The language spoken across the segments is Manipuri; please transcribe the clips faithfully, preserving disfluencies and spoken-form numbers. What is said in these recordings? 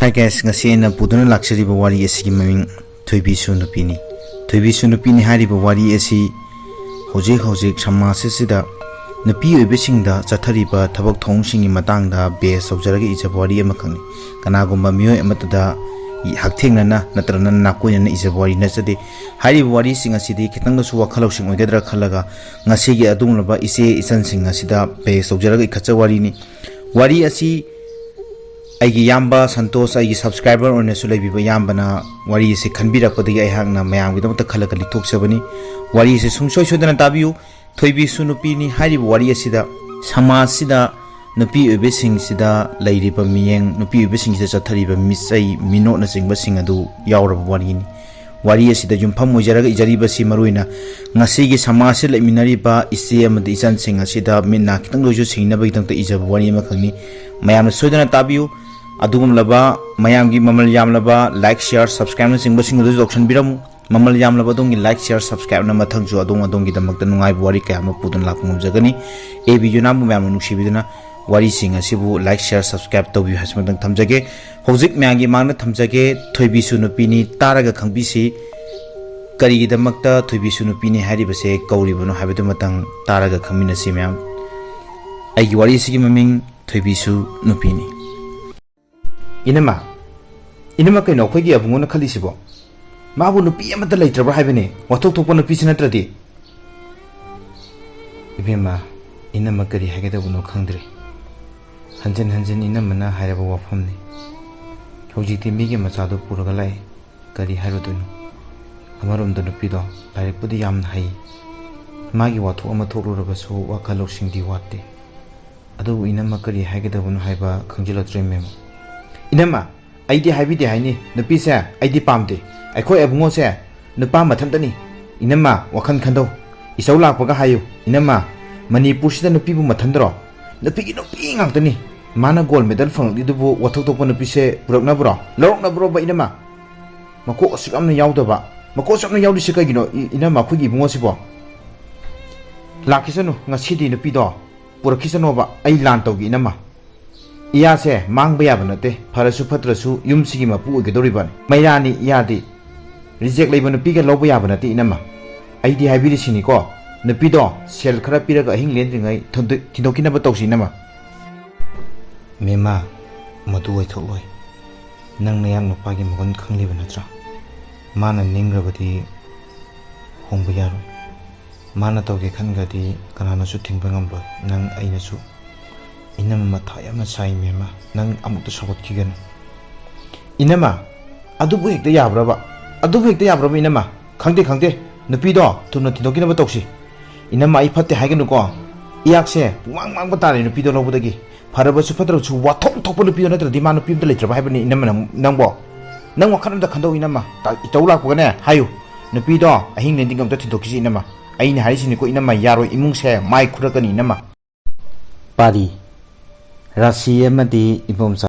Guys, ꯉꯁꯤ ꯑꯩꯅ ꯄꯨꯗꯨꯅ ꯂꯥꯛꯆꯔꯤꯕ ꯋꯥꯔꯤ ꯑꯁꯤꯒꯤ ꯃꯃꯤꯡ ꯊꯣꯏꯕꯤꯁꯨ ꯅꯨꯄꯤꯅꯤ꯫ ꯊꯣꯏꯕꯤꯁꯨ ꯅꯨꯄꯤꯅꯤ ꯍꯥꯏꯔꯤꯕ ꯋꯥꯔꯤ ꯑꯁꯤ ꯍꯧꯖꯤꯛ ꯍꯧꯖꯤꯛ ꯁꯃꯥꯖ ꯑꯁꯤꯗ ꯅꯨꯄꯤ ꯑꯣꯏꯕꯁꯤꯡꯗ ꯆꯠꯊꯔꯤꯕ ꯊꯕꯛ ꯊꯧꯑꯣꯡꯁꯤꯡꯒꯤ ꯃꯇꯥꯡꯗ base ꯇꯧꯖꯔꯒ ꯏꯖꯕ ꯋꯥꯔꯤ ꯑꯃꯈꯛꯅꯤ꯫ ꯀꯅꯥꯒꯨꯝꯕ ꯃꯤꯑꯣꯏ ꯑꯃꯠꯇꯗ ꯍꯛꯊꯦꯡꯅꯅ ꯅꯠꯇ꯭ꯔꯒꯅ ꯅꯥꯀꯣꯏꯅꯅ ꯏꯖꯕ ꯋꯥꯔꯤ ꯅꯠꯆꯗꯦ꯫ ꯍꯥꯏꯔꯤꯕ ꯋꯥꯔꯤꯁꯤꯡ ꯑꯁꯤꯗꯤ ꯈꯤꯇꯪꯗꯁꯨ ꯋꯥꯈꯜ ꯂꯧꯁꯤꯡ ꯑꯣꯏꯒꯗ꯭ꯔꯥ ꯈꯜꯂꯒ ꯉꯁꯤꯒꯤ ꯑꯗꯨꯒꯨꯝꯂꯕ ꯏꯆꯦ ꯏꯆꯟꯁꯤꯡ ꯑꯁꯤꯗ base ꯇꯧꯖꯔꯒ ꯏꯈꯠꯆ ꯋꯥꯔꯤꯅꯤ꯫ ꯋꯥꯔꯤ ꯑꯁꯤ ꯑꯩꯒꯤ ꯏꯌꯥꯝꯕ ꯁꯟꯇꯣꯁ, ꯑꯩꯒꯤ subscriber ꯑꯣꯏꯅꯁꯨ ꯂꯩꯕꯤꯕ ꯏꯌꯥꯝꯕꯅ ꯋꯥꯔꯤ ꯑꯁꯤ ꯈꯟꯕꯤꯔꯛꯄꯗꯒꯤ ꯑꯩꯍꯥꯛꯅ ꯃꯌꯥꯝꯒꯤꯗꯃꯛꯇ ꯈꯜꯂꯒ ꯂꯤꯊꯣꯛꯆꯕꯅꯤ꯫ ꯋꯥꯔꯤ ꯑꯁꯤ ꯁꯨꯡꯁꯣꯏ ꯁꯣꯏꯗꯅ ꯇꯥꯕꯤꯌꯨ꯫ ꯊꯣꯏꯕꯤꯁꯨ ꯅꯨꯄꯤꯅꯤ ꯍꯥꯏꯔꯤꯕ ꯋꯥꯔꯤ ꯑꯁꯤꯗ ꯁꯃꯥꯖꯁꯤꯗ ꯅꯨꯄꯤ ꯑꯣꯏꯕꯁꯤꯡꯁꯤꯗ ꯂꯩꯔꯤꯕ ꯃꯤꯠꯌꯦꯡ, ꯅꯨꯄꯤ ꯑꯣꯏꯕꯁꯤꯡꯁꯤꯗ ꯆꯠꯊꯔꯤꯕ ꯃꯤꯆꯩ ꯃꯤꯅꯣꯠꯅꯆꯤꯡꯕꯁꯤꯡ ꯑꯗꯨ ꯌꯥꯎꯔꯕ ꯋꯥꯔꯤꯅꯤ꯫ ꯋꯥꯔꯤ ꯑꯁꯤꯗ ꯌꯨꯝꯐꯝ ꯑꯣꯏꯖꯔꯒ ꯏꯖꯔꯤꯕꯁꯤ ꯃꯔꯨꯑꯣꯏꯅ ꯉꯁꯤꯒꯤ ꯁꯃꯥꯖꯁꯤꯗ ꯂꯩꯃꯤꯟꯅꯔꯤꯕ ꯏꯆꯦ ꯑꯃꯗꯤ ꯏꯆꯟꯁꯤꯡ ꯑꯁꯤꯗ ꯃꯤꯠ ꯅꯥ ꯈꯤꯇꯪꯗ ꯑꯣꯏꯁꯨ ꯁꯤꯡꯅꯕꯒꯤꯗꯃꯛꯇ ꯏꯖꯕ ꯋꯥꯔꯤ ꯑꯃꯈꯛꯅꯤ꯫ ꯃꯌꯥꯝꯅ ꯁꯣꯏꯗꯅ ꯇꯥꯕꯤꯌꯨ꯫ ꯑꯗꯨꯒꯨꯝꯂꯕ ꯃꯌꯥꯝꯒꯤ ꯃꯃꯜ ꯌꯥꯝꯂꯕ like, share, subscribeꯅꯆꯤꯡꯕꯁꯤꯡ ꯑꯗꯨꯁꯨ ꯇꯧꯁꯟꯕꯤꯔꯝꯃꯨ꯫ ꯃꯃꯜ ꯌꯥꯝꯂꯕ ꯑꯗꯣꯝꯒꯤ like, share, subscribeꯅ ꯃꯊꯪꯁꯨ ꯑꯗꯣꯝ ꯑꯗꯣꯝꯒꯤꯗꯃꯛꯇ ꯅꯨꯡꯉꯥꯏꯕ ꯋꯥꯔꯤ ꯀꯌꯥ ꯑꯃ ꯄꯨꯗꯨꯅ ꯂꯥꯛꯄ ꯉꯝꯖꯒꯅꯤ꯫ ꯑꯦ ꯕꯤ ꯌꯨꯅꯥꯝꯕꯨ ꯃꯌꯥꯝꯅ ꯅꯨꯡꯁꯤꯕꯤꯗꯨꯅ ꯋꯥꯔꯤꯁꯤꯡ ꯑꯁꯤꯕꯨ like, share, subscribe ꯇꯧꯕꯤꯌꯨ ꯍꯥꯏꯕꯁꯤꯃꯇꯪ ꯊꯝꯖꯒꯦ꯫ ꯍꯧꯖꯤꯛ ꯃꯌꯥꯝꯒꯤ ꯃꯥꯡꯗ ꯊꯝꯖꯒꯦ, ꯊꯣꯏꯕꯤꯁꯨ ꯅꯨꯄꯤꯅꯤ, ꯇꯥꯔꯒ ꯈꯪꯕꯤꯁꯤ꯫ ꯀꯔꯤꯒꯤꯗꯃꯛꯇ ꯊꯣꯏꯕꯤꯁꯨ ꯅꯨꯄꯤꯅꯤ ꯍꯥꯏꯔꯤꯕꯁꯦ ꯀꯧꯔꯤꯕꯅꯣ ꯍꯥꯏꯕꯗꯨꯃꯇꯪ ꯇꯥꯔꯒ ꯈꯪꯃꯤꯟꯅꯁꯤ ꯃꯌꯥꯝ꯫ ꯑꯩꯒꯤ ꯋꯥꯔꯤ ꯑꯁꯤꯒꯤ ꯃꯃꯤꯡ ꯊꯣꯏꯕꯤꯁꯨ ꯅꯨꯄꯤꯅꯤ꯫ ꯏꯅꯝꯃ, ꯏꯅꯝꯃ, ꯀꯩꯅꯣ ꯑꯩꯈꯣꯏꯒꯤ ꯑꯕꯨꯡꯉꯣꯅ ꯈꯜꯂꯤꯁꯤꯕꯣ? ꯃꯥꯕꯨ ꯅꯨꯄꯤ ꯑꯃꯠꯇ ꯂꯩꯇ꯭ꯔꯕ꯭ꯔꯥ ꯍꯥꯏꯕꯅꯦ, ꯋꯥꯊꯣꯛ ꯊꯣꯛꯄ ꯅꯨꯄꯤꯁꯤ ꯅꯠꯇ꯭ꯔꯗꯤ? ꯏꯕꯦꯝꯃ, ꯏꯅꯝꯃ ꯀꯔꯤ ꯍꯥꯏꯒꯗꯕꯅꯣ ꯈꯪꯗ꯭ꯔꯦ꯫ ꯍꯟꯖꯤꯟ ꯍꯟꯖꯤꯟ ꯏꯅꯝꯃꯅ ꯍꯥꯏꯔꯕ ꯋꯥꯐꯝꯅꯤ꯫ ꯍꯧꯖꯤꯛꯇꯤ ꯃꯤꯒꯤ ꯃꯆꯥꯗꯨ ꯄꯨꯔꯒ ꯂꯥꯛꯑꯦ, ꯀꯔꯤ ꯍꯥꯏꯔꯨꯗꯣꯏꯅꯣ? ꯑꯃꯔꯣꯝꯗ ꯅꯨꯄꯤꯗꯣ ꯂꯥꯏꯔꯤꯛꯄꯨꯗꯤ ꯌꯥꯝꯅ ꯍꯩ, ꯃꯥꯒꯤ ꯋꯥꯊꯣꯛ ꯑꯃ ꯊꯣꯛꯂꯨꯔꯕꯁꯨ ꯋꯥꯈꯜ ꯂꯧꯁꯤꯡꯗꯤ ꯋꯥꯠꯇꯦ꯫ ꯑꯗꯨꯕꯨ ꯏꯅꯝꯃ ꯀꯔꯤ ꯍꯥꯏꯒꯗꯕꯅꯣ ꯍꯥꯏꯕ ꯈꯪꯖꯤꯜꯂꯛꯇ꯭ꯔꯦ ꯃꯦꯝ꯫ ꯏꯅꯝꯃ, ꯑꯩꯗꯤ ꯍꯥꯏꯕꯤꯗꯦ ꯍꯥꯏꯅꯤ, ꯅꯨꯄꯤꯁꯦ ꯑꯩꯗꯤ ꯄꯥꯝꯗꯦ꯫ ꯑꯩꯈꯣꯏ ꯑꯕꯨꯡꯉꯣꯁꯦ ꯅꯨꯄꯥ ꯃꯊꯟꯇꯅꯤ꯫ ꯏꯅꯝꯃ, ꯋꯥꯈꯜ ꯈꯟꯗꯧ꯫ ꯏꯆꯧ ꯂꯥꯛꯄꯒ ꯍꯥꯏꯌꯨ꯫ ꯏꯅꯝꯃ, ꯃꯅꯤꯄꯨꯔꯁꯤꯗ ꯅꯨꯄꯤꯕꯨ ꯃꯊꯟꯗꯔꯣ? ꯅꯨꯄꯤꯒꯤ ꯅꯨꯄꯤ ꯉꯥꯛꯇꯅꯤ꯫ ꯃꯥꯅ gold medal ꯐꯪꯂꯛꯂꯤꯗꯨꯕꯨ ꯋꯥꯊꯣꯛ ꯊꯣꯛꯄ ꯅꯨꯄꯤꯁꯦ ꯄꯨꯔꯛꯅꯕ꯭ꯔꯣ? ꯂꯧꯔꯛꯅꯕ꯭ꯔꯣꯕ ꯏꯅꯝꯃ? ꯃꯀꯣꯛ ꯑꯁꯨꯛ ꯌꯥꯝꯅ ꯌꯥꯎꯗꯕ, ꯃꯀꯣꯛ ꯑꯁꯨꯛ ꯌꯥꯝꯅ ꯌꯥꯎꯔꯤꯁꯦ ꯀꯩꯒꯤꯅꯣ? ꯏ-, ꯏꯅꯝꯃ, ꯑꯩꯈꯣꯏꯒꯤ ꯏꯕꯨꯡꯉꯣꯁꯤꯕꯣ? ꯂꯥꯛꯈꯤꯁꯅꯨ, ꯉꯁꯤꯗꯤ ꯅꯨꯄꯤꯗꯣ ꯄꯨꯔꯛꯈꯤꯁꯅꯣꯕ, ꯑꯩ ꯂꯥꯟ ꯇꯧꯒꯦ ꯏꯅꯝꯃ꯫ ꯏꯌꯥꯁꯦ ꯃꯥꯡꯕ ꯌꯥꯕ ꯅꯠꯇꯦ, ꯐꯔꯁꯨ ꯐꯠꯇ꯭ꯔꯁꯨ ꯌꯨꯝꯁꯤꯒꯤ ꯃꯄꯨ ꯑꯣꯏꯒꯗꯧꯔꯤꯕꯅꯤ꯫ ꯃꯩꯔꯥꯅꯤ ꯏꯌꯥꯗꯤ꯫ ꯔꯤꯖꯦꯛ ꯂꯩꯕ ꯅꯨꯄꯤꯒ ꯂꯧꯕ ꯌꯥꯕ ꯅꯠꯇꯦ ꯏꯅꯝꯃ꯫ ꯑꯩꯗꯤ ꯍꯥꯏꯕꯤꯔꯤꯁꯤꯅꯤꯀꯣ, ꯅꯨꯄꯤꯗꯣ ꯁꯦꯜ ꯈꯔ ꯄꯤꯔꯒ ꯑꯍꯤꯡ ꯂꯦꯟꯗ꯭ꯔꯤꯉꯩ ꯊꯣꯟꯗꯣꯛ-, ꯊꯤꯟꯗꯣꯛꯈꯤꯅꯕ ꯇꯧꯁꯤ ꯏꯅꯝꯃ꯫ ꯃꯦꯝꯃ, ꯃꯗꯨ ꯑꯣꯏꯊꯣꯛꯂꯣꯏ꯫ ꯅꯪ ꯅꯌꯥꯡ ꯅꯨꯄꯥꯒꯤ ꯃꯒꯨꯟ ꯈꯪꯂꯤꯕ ꯅꯠꯇ꯭ꯔꯥ? ꯃꯥꯅ ꯅꯤꯡꯈ꯭ꯔꯕꯗꯤ ꯍꯣꯡꯕ ꯌꯥꯔꯣꯏ꯫ ꯃꯥꯅ ꯇꯧꯒꯦ ꯈꯟꯈ꯭ꯔꯗꯤ ꯀꯅꯥꯅꯁꯨ ꯊꯤꯡꯕ ꯉꯝꯂꯣꯏ, ꯅꯪ ꯑꯩꯅꯁꯨ꯫ ꯏꯅꯝꯃ, ꯃꯊꯥ ꯌꯥꯝꯅ ꯁꯥꯏ ꯃꯦꯝꯃ, ꯅꯪ ꯑꯃꯨꯛꯇ ꯁꯧꯒꯠꯈꯤꯒꯅꯨ꯫ ꯏꯅꯝꯃ, ꯑꯗꯨꯕꯨ ꯍꯦꯛꯇ ꯌꯥꯕ꯭ꯔꯕ? ꯑꯗꯨꯕꯨ ꯍꯦꯛꯇ ꯌꯥꯕ꯭ꯔꯕ ꯏꯅꯝꯃ? ꯈꯪꯗꯦ, ꯈꯪꯗꯦ, ꯅꯨꯄꯤꯗꯣ ꯊꯨꯅ ꯊꯤꯟꯗꯣꯛꯈꯤꯅꯕ ꯇꯧꯁꯤ꯫ ꯏꯅꯝꯃ, ꯑꯩ ꯐꯠꯇꯦ ꯍꯥꯏꯒꯅꯨꯀꯣ, ꯏꯌꯥꯛꯁꯦ ꯄꯨꯡꯃꯥꯡ ꯃꯥꯡꯕ ꯇꯥꯔꯦ ꯅꯨꯄꯤꯗꯣ ꯂꯧꯕꯗꯒꯤ꯫ ꯐꯔꯕꯁꯨ ꯐꯠꯇ꯭ꯔꯕꯁꯨ ꯋꯥꯊꯣꯛ ꯊꯣꯛꯄ ꯅꯨꯄꯤꯗꯣ ꯅꯠꯇ꯭ꯔꯗꯤ ꯃꯥ ꯅꯨꯄꯤ ꯑꯝꯇ ꯂꯩꯇ꯭ꯔꯕ ꯍꯥꯏꯕꯅꯤ ꯏꯅꯝꯃ, ꯅꯪ-, ꯅꯪꯕꯣ? ꯅꯪ ꯋꯥꯈꯜ ꯑꯝꯇ ꯈꯟꯗꯧ ꯏꯅꯝꯃ, ꯇ-, ꯏꯇꯧ ꯂꯥꯛꯄꯒꯅꯦ ꯍꯥꯏꯌꯨ, ꯅꯨꯄꯤꯗꯣ ꯑꯍꯤꯡ ꯂꯦꯟꯗꯤꯡ ꯑꯝꯇ ꯊꯤꯟꯗꯣꯛꯈꯤꯁꯤ ꯏꯅꯝꯃ꯫ ꯑꯩꯅ ꯍꯥꯏꯔꯤꯁꯤꯅꯤꯀꯣ ꯏꯅꯝꯃ, ꯌꯥꯔꯣꯏ, ꯏꯃꯨꯡꯁꯦ ꯃꯥꯏ ꯈꯨꯔꯛꯀꯅꯤ ꯏꯅꯝꯃ꯫ ꯄꯥꯔꯤ, ꯔꯥꯁꯤ ꯑꯃꯗꯤ ꯏꯕꯣꯝꯆꯥ꯫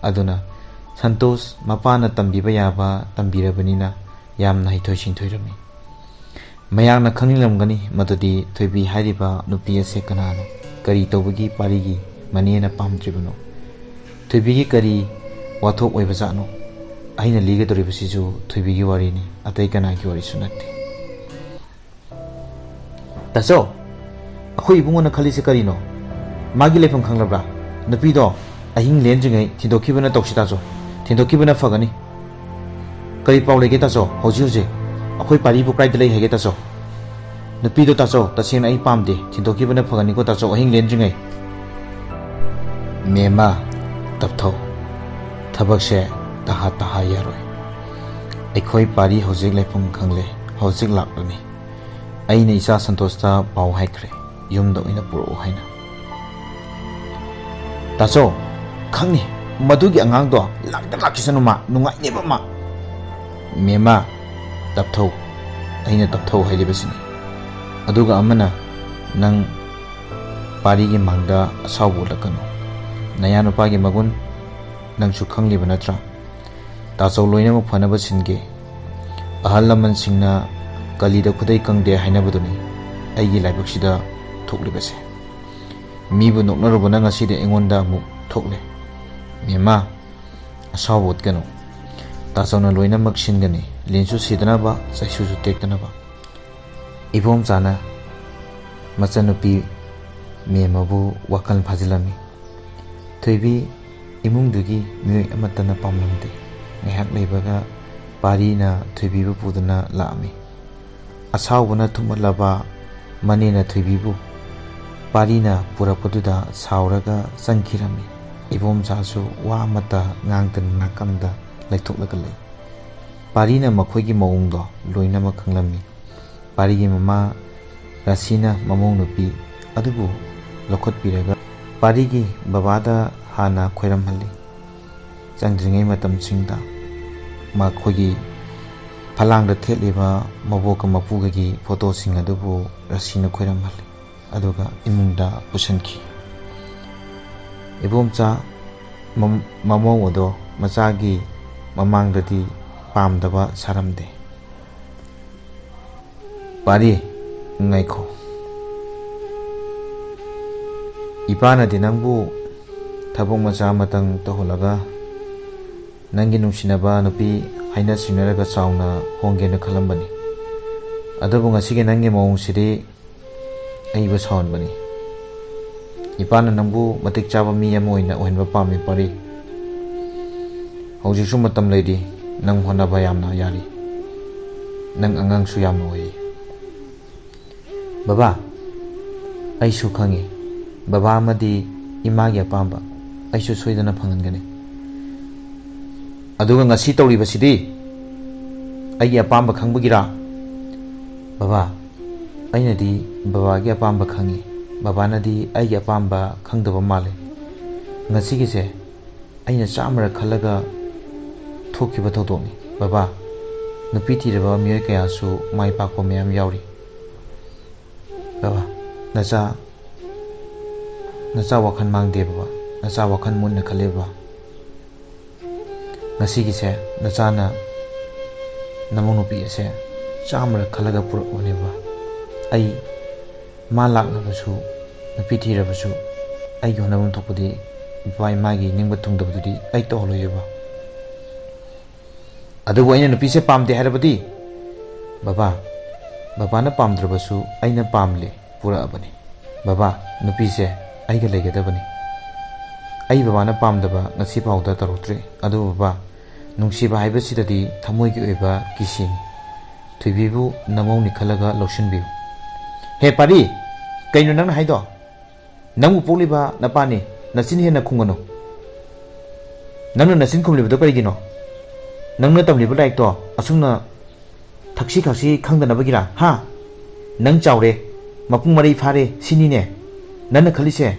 ꯑꯗꯨꯅ ꯁꯟꯇꯣꯁ ꯃꯄꯥꯅ ꯇꯝꯕꯤꯕ ꯌꯥꯕ ꯇꯝꯕꯤꯔꯕꯅꯤꯅ ꯌꯥꯝꯅ ꯍꯩꯊꯣꯏ ꯁꯤꯡꯊꯣꯏꯔꯝꯃꯤ꯫ ꯃꯌꯥꯝꯅ ꯈꯪꯅꯤꯡꯂꯝꯒꯅꯤ ꯃꯗꯨꯗꯤ ꯊꯣꯏꯕꯤ ꯍꯥꯏꯔꯤꯕ ꯅꯨꯄꯤ ꯑꯁꯦ ꯀꯅꯥꯅꯣ? ꯀꯔꯤ ꯇꯧꯕꯒꯤ ꯄꯥꯔꯤꯒꯤ ꯃꯅꯦꯅ ꯄꯥꯝꯗ꯭ꯔꯤꯕꯅꯣ? ꯊꯣꯏꯕꯤꯒꯤ ꯀꯔꯤ ꯋꯥꯊꯣꯛ ꯑꯣꯏꯕꯖꯥꯠꯅꯣ? ꯑꯩꯅ ꯂꯤꯒꯗꯧꯔꯤꯕꯁꯤꯁꯨ ꯊꯣꯏꯕꯤꯒꯤ ꯋꯥꯔꯤꯅꯤ, ꯑꯇꯩ ꯀꯅꯥꯒꯤ ꯋꯥꯔꯤꯁꯨ ꯅꯠꯇꯦ꯫ ꯇꯥꯆꯧ, ꯑꯩꯈꯣꯏ ꯏꯕꯨꯡꯉꯣꯅ ꯈꯜꯂꯤꯁꯦ ꯀꯔꯤꯅꯣ? ꯃꯥꯒꯤ ꯂꯩꯐꯝ ꯈꯪꯂꯕ꯭ꯔꯥ? ꯅꯨꯄꯤꯗꯣ ꯑꯍꯤꯡ ꯂꯦꯟꯗ꯭ꯔꯤꯉꯩ ꯊꯤꯟꯗꯣꯛꯈꯤꯕꯅ ꯇꯧꯁꯤ ꯇꯥꯆꯧ, ꯊꯤꯟꯗꯣꯛꯈꯤꯕꯅ ꯐꯒꯅꯤ꯫ ꯀꯔꯤ ꯄꯥꯎ ꯂꯩꯒꯦ ꯇꯥꯆꯧ? ꯍꯧꯖꯤꯛ ꯍꯧꯖꯤꯛ ꯑꯩꯈꯣꯏ ꯄꯥꯔꯤꯕꯨ ꯀꯥꯏꯗ ꯂꯩ ꯍꯥꯏꯒꯦ ꯇꯥꯆꯧ? ꯅꯨꯄꯤꯗꯣ ꯇꯥꯆꯧ, ꯇꯁꯦꯡꯅ ꯑꯩ ꯄꯥꯝꯗꯦ, ꯊꯤꯟꯗꯣꯛꯈꯤꯕꯅ ꯐꯒꯅꯤꯀꯣ ꯇꯥꯆꯧ, ꯑꯍꯤꯡ ꯂꯦꯟꯗ꯭ꯔꯤꯉꯩ꯫ ꯃꯦꯃꯥ, ꯇꯞꯊꯧ, ꯊꯕꯛꯁꯦ ꯇꯍꯥ ꯇꯍꯥ ꯌꯥꯔꯣꯏ꯫ ꯑꯩꯈꯣꯏ ꯄꯥꯔꯤ ꯍꯧꯖꯤꯛ ꯂꯩꯐꯝ ꯈꯪꯂꯦ, ꯍꯧꯖꯤꯛ ꯂꯥꯛꯂꯅꯤ꯫ ꯑꯩꯅ ꯏꯆꯥ ꯁꯟꯇꯣꯁꯇ ꯄꯥꯎ ꯍꯥꯏꯈ꯭ꯔꯦ, ꯌꯨꯝꯗ ꯑꯣꯏꯅ ꯄꯨꯔꯛꯎ ꯍꯥꯏꯅ꯫ ꯇꯥꯆꯧ, ꯈꯪꯅꯤ, ꯃꯗꯨꯒꯤ ꯑꯉꯥꯡꯗꯣ ꯂꯥꯛꯇ ꯂꯥꯛꯈꯤꯁꯅꯨ, ꯃꯥ ꯅꯨꯡꯉꯥꯏꯅꯦꯕ ꯃꯥ꯫ ꯃꯦꯃꯥ, ꯇꯞꯊꯧ, ꯑꯩꯅ ꯇꯞꯊꯧ ꯍꯥꯏꯔꯤꯕꯁꯤꯅꯤ꯫ ꯑꯗꯨꯒ ꯑꯃꯅ, ꯅꯪ ꯄꯥꯔꯤꯒꯤ ꯃꯥꯡꯗ ꯑꯁꯥꯎꯕ ꯎꯠꯂꯛꯀꯅꯨ꯫ ꯅꯌꯥ ꯅꯨꯄꯥꯒꯤ ꯃꯒꯨꯟ ꯅꯪꯁꯨ ꯈꯪꯂꯤꯕ ꯅꯠꯇ꯭ꯔꯥ? ꯇꯥꯆꯧ ꯂꯣꯏꯅꯃꯛ ꯐꯅꯕ ꯁꯤꯟꯒꯦ꯫ ꯑꯍꯜ ꯂꯃꯟꯁꯤꯡꯅ ꯀꯂꯤꯗ ꯈꯨꯗꯩ ꯀꯪꯗꯦ ꯍꯥꯏꯅꯕꯗꯨꯅꯤ ꯑꯩꯒꯤ ꯂꯥꯏꯕꯛꯁꯤꯗ ꯊꯣꯛꯂꯤꯕꯁꯦ꯫ ꯃꯤꯕꯨ ꯅꯣꯛꯅꯔꯨꯕꯅ ꯉꯁꯤꯗꯤ ꯑꯩꯉꯣꯟꯗ ꯑꯃꯨꯛ ꯊꯣꯛꯂꯦ꯫ ꯃꯦꯃꯥ, ꯑꯁꯥꯎꯕ ꯎꯠꯀꯅꯨ꯫ ꯇꯥꯆꯧꯅ ꯂꯣꯏꯅꯃꯛ ꯁꯤꯟꯒꯅꯤ, ꯂꯤꯟꯁꯨ ꯁꯤꯗꯅꯕ, ꯆꯩꯁꯨꯁꯨ ꯇꯦꯛꯇꯅꯕ꯫ ꯏꯕꯣꯝꯆꯥꯅ ꯃꯆꯟꯅꯨꯄꯤ ꯃꯦꯝꯃꯕꯨ ꯋꯥꯈꯜ ꯐꯥꯖꯤꯜꯂꯝꯃꯤ꯫ ꯊꯣꯏꯕꯤ ꯏꯃꯨꯡꯗꯨꯒꯤ ꯃꯤꯑꯣꯏ ꯑꯃꯠꯇꯅ ꯄꯥꯝꯂꯝꯗꯦ꯫ ꯉꯥꯏꯍꯥꯛ ꯂꯩꯕꯒ ꯄꯥꯔꯤꯅ ꯊꯣꯏꯕꯤꯕꯨ ꯄꯨꯗꯨꯅ ꯂꯥꯛꯑꯝꯃꯤ꯫ ꯑꯁꯥꯎꯕꯅ ꯊꯨꯝꯍꯜꯂꯕ ꯃꯅꯦꯅ ꯊꯣꯏꯕꯤꯕꯨ ꯄꯥꯔꯤꯅ ꯄꯨꯔꯛꯄꯗꯨꯗ ꯁꯥꯎꯔꯒ ꯆꯪꯈꯤꯔꯝꯃꯤ꯫ ꯏꯕꯣꯝꯆꯥꯁꯨ ꯋꯥ ꯑꯃꯠꯇ ꯉꯥꯡꯗꯅ ꯅꯥꯀꯝꯗ ꯂꯩꯊꯣꯛꯂꯒ ꯂꯩ꯫ ꯄꯥꯔꯤꯅ ꯃꯈꯣꯏꯒꯤ ꯃꯑꯣꯡꯗꯣ ꯂꯣꯏꯅꯃꯛ ꯈꯪꯂꯝꯃꯤ꯫ ꯄꯥꯔꯤꯒꯤ ꯃꯃꯥ ꯔꯥꯁꯤꯅ ꯃꯃꯧ ꯅꯨꯄꯤ ꯑꯗꯨꯕꯨ ꯂꯧꯈꯠꯄꯤꯔꯒ ꯄꯥꯔꯤꯒꯤ ꯕꯕꯥꯗ ꯍꯥꯟꯅ ꯈꯣꯏꯔꯝꯍꯜꯂꯤ꯫ ꯆꯪꯗ꯭ꯔꯤꯉꯩ ꯃꯇꯝꯁꯤꯡꯗ ꯃꯈꯣꯏꯒꯤ ꯐꯂꯥꯡꯗ ꯊꯦꯠꯂꯤꯕ ꯃꯕꯣꯛꯀ ꯃꯄꯨꯒꯒꯤ ꯐꯣꯇꯣꯁꯤꯡ ꯑꯗꯨꯕꯨ ꯔꯥꯁꯤꯅ ꯈꯣꯏꯔꯝꯍꯜꯂꯤ꯫ ꯑꯗꯨꯒ ꯏꯃꯨꯡꯗ ꯄꯨꯁꯤꯟꯈꯤ꯫ ꯏꯕꯣꯝꯆꯥ, ꯃꯝ-, ꯃꯃꯧ ꯑꯗꯣ ꯃꯆꯥꯒꯤ ꯃꯃꯥꯡꯗꯗꯤ ꯄꯥꯝꯗꯕ ꯁꯥꯔꯝꯗꯦ꯫ "ꯄꯥꯔꯤ, ꯉꯥꯏꯈꯣ꯫ ꯏꯄꯥꯅꯗꯤ ꯅꯪꯕꯨ ꯊꯕꯛ ꯃꯆꯥ ꯑꯃꯇꯪ ꯇꯧꯍꯜꯂꯒ ꯅꯪꯒꯤ ꯅꯨꯡꯁꯤꯅꯕ ꯅꯨꯄꯤ ꯍꯥꯏꯅ ꯁꯤꯡꯅꯔꯒ ꯆꯥꯎꯅ ꯍꯣꯡꯒꯦꯅ ꯈꯜꯂꯝꯕꯅꯤ꯫ ꯑꯗꯨꯕꯨ ꯉꯁꯤꯒꯤ ꯅꯪꯒꯤ ꯃꯑꯣꯡꯁꯤꯗꯤ ꯑꯩꯕꯨ ꯁꯥꯎꯍꯟꯕꯅꯤ꯫ ꯏꯄꯥꯅ ꯅꯪꯕꯨ ꯃꯇꯤꯛ ꯆꯥꯕ ꯃꯤ ꯑꯃ ꯑꯣꯏꯅ ꯑꯣꯏꯍꯟꯕ ꯄꯥꯝꯃꯤ, ꯄꯥꯔꯤ꯫ ꯍꯧꯖꯤꯛꯁꯨ ꯃꯇꯝ ꯂꯩꯔꯤ, ꯅꯪ ꯍꯣꯠꯅꯕ ꯌꯥꯝꯅ ꯌꯥꯔꯤ꯫ ꯅꯪ ꯑꯉꯥꯡꯁꯨ ꯌꯥꯝꯅ ꯑꯣꯏꯔꯤ꯫" "ꯕꯕꯥ, ꯑꯩꯁꯨ ꯈꯪꯉꯤ꯫ ꯕꯕꯥ ꯑꯃꯗꯤ ꯏꯃꯥꯒꯤ ꯑꯄꯥꯝꯕ ꯑꯩꯁꯨ ꯁꯣꯏꯗꯅ ꯐꯪꯍꯟꯒꯅꯤ꯫ ꯑꯗꯨꯒ ꯉꯁꯤ ꯇꯧꯔꯤꯕꯁꯤꯗꯤ ꯑꯩꯒꯤ ꯑꯄꯥꯝꯕ ꯈꯪꯕꯒꯤꯔꯥ?" "ꯕꯕꯥ, ꯑꯩꯅꯗꯤ ꯕꯕꯥꯒꯤ ꯑꯄꯥꯝꯕ ꯈꯪꯉꯤ꯫ ꯕꯕꯥꯅꯗꯤ ꯑꯩꯒꯤ ꯑꯄꯥꯝꯕ ꯈꯪꯗꯕ ꯃꯥꯜꯂꯦ꯫ ꯉꯁꯤꯒꯤꯁꯦ ꯑꯩꯅ ꯆꯥꯝꯃꯔꯛ ꯈꯜꯂꯒ ꯊꯣꯛꯈꯤꯕ ꯊꯧꯗꯣꯛꯅꯤ꯫ ꯕꯕꯥ, ꯅꯨꯄꯤ ꯊꯤꯔꯕ ꯃꯤꯑꯣꯏ ꯀꯌꯥꯁꯨ ꯃꯥꯏ ꯄꯥꯛꯄ ꯃꯌꯥꯝ ꯌꯥꯎꯔꯤ꯫ ꯕꯕꯥ, ꯅꯆꯥ, ꯅꯆꯥ ꯋꯥꯈꯜ ꯃꯥꯡꯗꯦ ꯕꯕꯥ꯫ ꯅꯆꯥ ꯋꯥꯈꯜ ꯃꯨꯟꯅ ꯈꯜꯂꯦ ꯕꯕꯥ꯫ ꯉꯁꯤꯒꯤꯁꯦ ꯅꯆꯥꯅ ꯅꯃꯧ ꯅꯨꯄꯤ ꯑꯁꯦ ꯆꯥꯝꯃꯔꯛ ꯈꯜꯂꯒ ꯄꯨꯔꯛꯄꯅꯦ ꯕꯕꯥ꯫ ꯑꯩ ꯃꯥ ꯂꯥꯛꯂꯕꯁꯨ, ꯅꯨꯄꯤ ꯊꯤꯔꯕꯁꯨ, ꯑꯩꯒꯤ ꯍꯣꯠꯅꯐꯝ ꯊꯣꯛꯄꯗꯤ ꯏꯄꯥ ꯏꯃꯥꯒꯤ ꯅꯤꯡꯕ ꯊꯨꯡꯗꯕꯗꯨꯗꯤ ꯑꯩ ꯇꯧꯍꯜꯂꯣꯏꯕ꯫ ꯑꯗꯨꯕꯨ ꯑꯩꯅ ꯅꯨꯄꯤꯁꯦ ꯄꯥꯝꯗꯦ ꯍꯥꯏꯔꯕꯗꯤ, ꯕꯕꯥ, ꯕꯕꯥꯅ ꯄꯥꯝꯗ꯭ꯔꯕꯁꯨ ꯑꯩꯅ ꯄꯥꯝꯂꯦ ꯄꯨꯔꯛꯑꯕꯅꯤ꯫ ꯕꯕꯥ, ꯅꯨꯄꯤꯁꯦ ꯑꯩꯒ ꯂꯩꯒꯗꯕꯅꯤ꯫ ꯑꯩ ꯕꯕꯥꯅ ꯄꯥꯝꯗꯕ ꯉꯁꯤ ꯐꯥꯎꯗ ꯇꯧꯔꯛꯇ꯭ꯔꯤ꯫ ꯑꯗꯨꯕꯨ ꯕꯕꯥ, ꯅꯨꯡꯁꯤꯕ ꯍꯥꯏꯕꯁꯤꯗꯗꯤ ꯊꯃꯣꯏꯒꯤ ꯑꯣꯏꯕ ꯀꯤꯁꯤꯅꯤ꯫ ꯊꯣꯏꯕꯤꯕꯨ ꯅꯃꯧꯅꯤ ꯈꯜꯂꯒ ꯂꯧꯁꯤꯟꯕꯤꯌꯨ꯫" "ꯍꯦ ꯄꯥꯔꯤ, ꯀꯩꯅꯣ ꯅꯪꯅ ꯍꯥꯏꯗꯣ? ꯅꯪꯕꯨ ꯄꯣꯛꯂꯤꯕ ꯅꯄꯥꯅꯤ, ꯅꯆꯤꯟ ꯍꯦꯟꯅ ꯈꯨꯝꯒꯅꯨ꯫ ꯅꯪꯅ ꯅꯆꯤꯟ ꯈꯨꯝꯂꯤꯕꯗꯣ ꯀꯔꯤꯒꯤꯅꯣ? ꯅꯪꯅ ꯇꯝꯂꯤꯕ ꯂꯥꯏꯔꯤꯛꯇꯣ ꯑꯁꯨꯝꯅ ꯊꯛꯁꯤ ꯈꯥꯁꯤ ꯈꯪꯗꯅꯕꯒꯤꯔꯥ? ꯍꯥ? ꯅꯪ ꯆꯥꯎꯔꯦ, ꯃꯄꯨꯡ ꯃꯔꯩ ꯐꯥꯔꯦ ꯁꯤꯅꯤꯅꯦ ꯅꯪꯅ ꯈꯜꯂꯤꯁꯦ?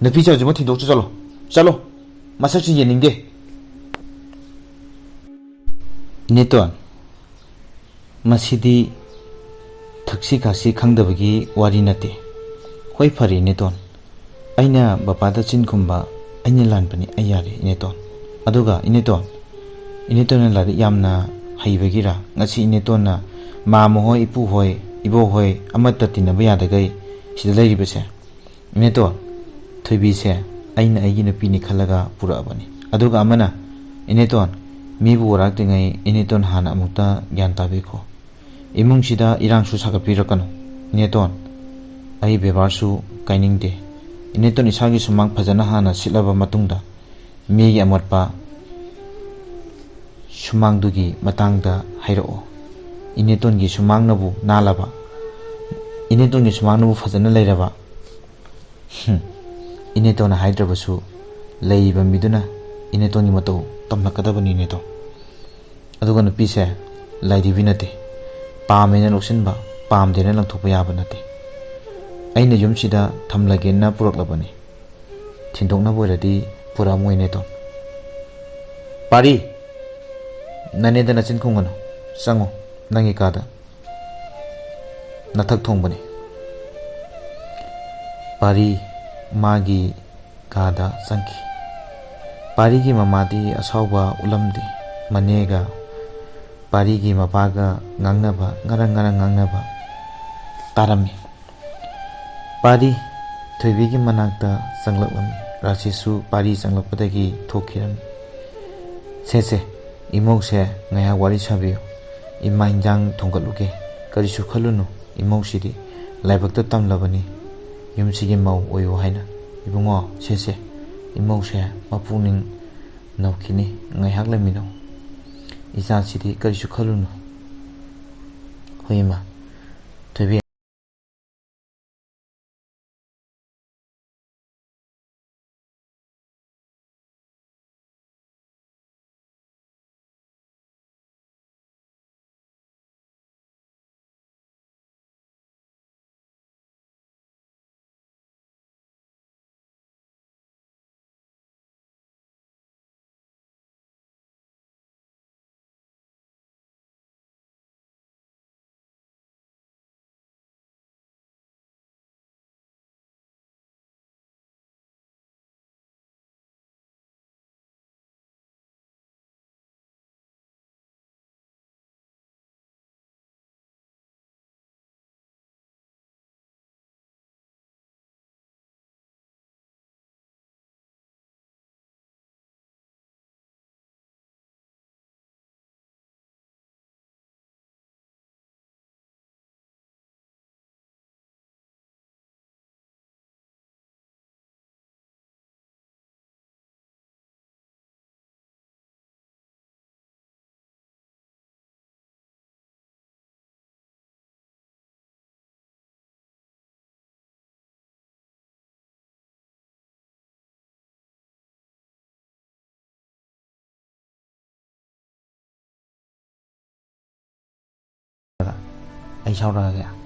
ꯅꯨꯄꯤ ꯆꯥꯎꯖꯃ ꯊꯤꯟꯗꯣꯛꯆ ꯆꯠꯂꯣ, ꯆꯠꯂꯣ, ꯃꯁꯛꯁꯨ ꯌꯦꯡꯅꯤꯡꯗꯦ꯫" "ꯏꯅꯦꯇꯣꯟ, ꯃꯁꯤꯗꯤ ꯊꯛꯁꯤ ꯈꯥꯁꯤ ꯈꯪꯗꯕꯒꯤ ꯋꯥꯔꯤ ꯅꯠꯇꯦ꯫ ꯍꯣꯏ, ꯐꯔꯦ ꯏꯅꯦꯇꯣꯟ, ꯑꯩꯅ ꯕꯕꯥꯗ ꯆꯤꯟ ꯈꯨꯝꯕ "ꯑꯩꯅ ꯂꯥꯟꯕꯅꯤ, ꯑꯩ ꯌꯥꯔꯦ, ꯏꯅꯦꯇꯣꯟ꯫ ꯑꯗꯨꯒ ꯏꯅꯦꯇꯣꯟ, ꯏꯅꯦꯇꯣꯟꯅ ꯂꯥꯏꯔꯤꯛ ꯌꯥꯝꯅ ꯍꯩꯕꯒꯤꯔꯥ ꯉꯁꯤ ꯏꯅꯦꯇꯣꯟꯅ ꯃꯥꯃ ꯍꯣꯏ, ꯏꯄꯨ ꯍꯣꯏ, ꯏꯕꯣꯛ ꯍꯣꯏ ꯑꯃꯠꯇ ꯇꯤꯟꯅꯕ ꯌꯥꯗꯈꯩ ꯁꯤꯗ ꯂꯩꯔꯤꯕꯁꯦ?" "ꯏꯅꯦꯇꯣꯟ, ꯊꯣꯏꯕꯤꯁꯦ ꯑꯩꯅ ꯑꯩꯒꯤ ꯅꯨꯄꯤꯅꯤ ꯈꯜꯂꯒ ꯄꯨꯔꯛꯑꯕꯅꯤ꯫ ꯑꯗꯨꯒ ꯑꯃꯅ, ꯏꯅꯦꯇꯣꯟ, ꯃꯤꯕꯨ ꯋꯥꯔꯥꯛꯇ꯭ꯔꯤꯉꯩ ꯏꯅꯦꯇꯣꯟ ꯍꯥꯟꯅ ꯑꯃꯨꯛꯇ ꯒ꯭ꯌꯥꯟ ꯇꯥꯕꯤꯈꯣ꯫ ꯏꯃꯨꯡꯁꯤꯗ ꯏꯔꯥꯡꯁꯨ ꯁꯥꯒꯠꯄꯤꯔꯛꯀꯅꯨ꯫ ꯏꯅꯦꯇꯣꯟ, ꯑꯩ ꯕꯦꯕꯥꯔꯁꯨ ꯀꯥꯏꯅꯤꯡꯗꯦ꯫ ꯏꯅꯦꯇꯣꯟ ꯏꯁꯥꯒꯤ ꯁꯨꯃꯥꯡ ꯐꯖꯅ ꯍꯥꯟꯅ ꯁꯤꯠꯂꯕ ꯃꯇꯨꯡꯗ ꯃꯤꯒꯤ ꯑꯃꯣꯠꯄ ꯁꯨꯃꯥꯡꯗꯨꯒꯤ ꯃꯇꯥꯡꯗ ꯍꯥꯏꯔꯛꯑꯣ꯫ ꯏꯅꯦꯇꯣꯟꯒꯤ ꯁꯨꯃꯥꯡꯅꯕꯨ ꯅꯥꯜꯂꯕ, ꯏꯅꯦꯇꯣꯟꯒꯤ ꯁꯨꯃꯥꯡꯅꯕꯨ ꯐꯖꯅ ꯂꯩꯔꯕ, ꯍꯨꯝ, ꯏꯅꯦꯇꯣꯟꯅ ꯍꯥꯏꯗ꯭ꯔꯕꯁꯨ ꯂꯩꯔꯤꯕ ꯃꯤꯗꯨꯅ ꯏꯅꯦꯇꯣꯟꯒꯤ ꯃꯇꯧ ꯇꯝꯂꯛꯀꯗꯕꯅꯤ, ꯏꯅꯦꯇꯣꯟ꯫ ꯑꯗꯨꯒ ꯅꯨꯄꯤꯁꯦ ꯂꯥꯏꯙꯤꯕꯤ ꯅꯠꯇꯦ꯫ ꯄꯥꯝꯃꯦꯅ ꯂꯧꯁꯤꯟꯕ, ꯄꯥꯝꯗꯦꯅ ꯂꯪꯊꯣꯛꯄ ꯌꯥꯕ ꯅꯠꯇꯦ꯫ ꯑꯩꯅ ꯌꯨꯝꯁꯤꯗ ꯊꯝꯂꯒꯦꯅ ꯄꯨꯔꯛꯂꯕꯅꯤ꯫ ꯊꯤꯟꯗꯣꯛꯅꯕ ꯑꯣꯏꯔꯗꯤ ꯄꯨꯔꯛꯑꯝꯃꯣꯏ, ꯏꯅꯦꯇꯣꯟ꯫" "ꯄꯥꯔꯤ, ꯅꯅꯦꯗ ꯅꯆꯤꯟ ꯈꯨꯝꯒꯅꯨ꯫ ꯆꯪꯉꯣ ꯅꯪꯒꯤ ꯀꯥꯗ꯫ ꯅꯊꯛ ꯊꯣꯡꯕꯅꯤ꯫" ꯄꯥꯔꯤ ꯃꯥꯒꯤ ꯀꯥꯗ ꯆꯪꯈꯤ꯫ ꯄꯥꯔꯤꯒꯤ ꯃꯃꯥꯗꯤ ꯑꯁꯥꯎꯕ ꯎꯠꯂꯝꯗꯦ꯫ ꯃꯅꯦꯒ ꯄꯥꯔꯤꯒꯤ ꯃꯄꯥꯒ ꯉꯥꯡꯅꯕ, ꯉꯔꯪ ꯉꯔꯪ ꯉꯥꯡꯅꯕ ꯇꯥꯔꯝꯃꯤ꯫ ꯄꯥꯔꯤ ꯊꯣꯏꯕꯤꯒꯤ ꯃꯅꯥꯛꯇ ꯆꯪꯂꯛꯂꯝꯃꯤ꯫ ꯔꯥꯖꯦꯁꯁꯨ ꯄꯥꯔꯤ ꯆꯪꯂꯛꯄꯗꯒꯤ ꯊꯣꯛꯈꯤꯔꯝꯃꯤ꯫ "ꯁꯦ, ꯁꯦ, ꯏꯃꯧꯁꯦ ꯉꯥꯏꯍꯥꯛ ꯋꯥꯔꯤ ꯁꯥꯕꯤꯌꯨ꯫ ꯏꯃꯥ ꯏꯟꯖꯥꯡ ꯊꯣꯡꯒꯠꯂꯨꯒꯦ꯫ ꯀꯔꯤꯁꯨ ꯈꯜꯂꯨꯅꯨ, ꯏꯃꯧꯁꯤꯗꯤ ꯂꯥꯏꯕꯛꯇ ꯇꯝꯂꯕꯅꯤ ꯌꯨꯝꯁꯤꯒꯤ ꯃꯧ ꯑꯣꯏꯌꯨ ꯍꯥꯏꯅ꯫ ꯏꯕꯨꯡꯉꯣ, ꯁꯦ, ꯁꯦ, ꯏꯃꯧꯁꯦ ꯃꯄꯨꯛꯅꯤꯡ ꯅꯧꯈꯤꯅꯤ꯫ ꯉꯥꯏꯍꯥꯛ ꯂꯩꯃꯤꯟꯅꯧ꯫ ꯏꯆꯥꯁꯤꯗꯤ ꯀꯔꯤꯁꯨ ꯈꯜꯂꯨꯅꯨ꯫" "ꯍꯣꯏ, ꯏꯃꯥ꯫" ꯊꯣꯏꯕꯤ꯫ ꯑꯩ ꯁꯥꯎꯔꯛꯑꯒꯦ꯫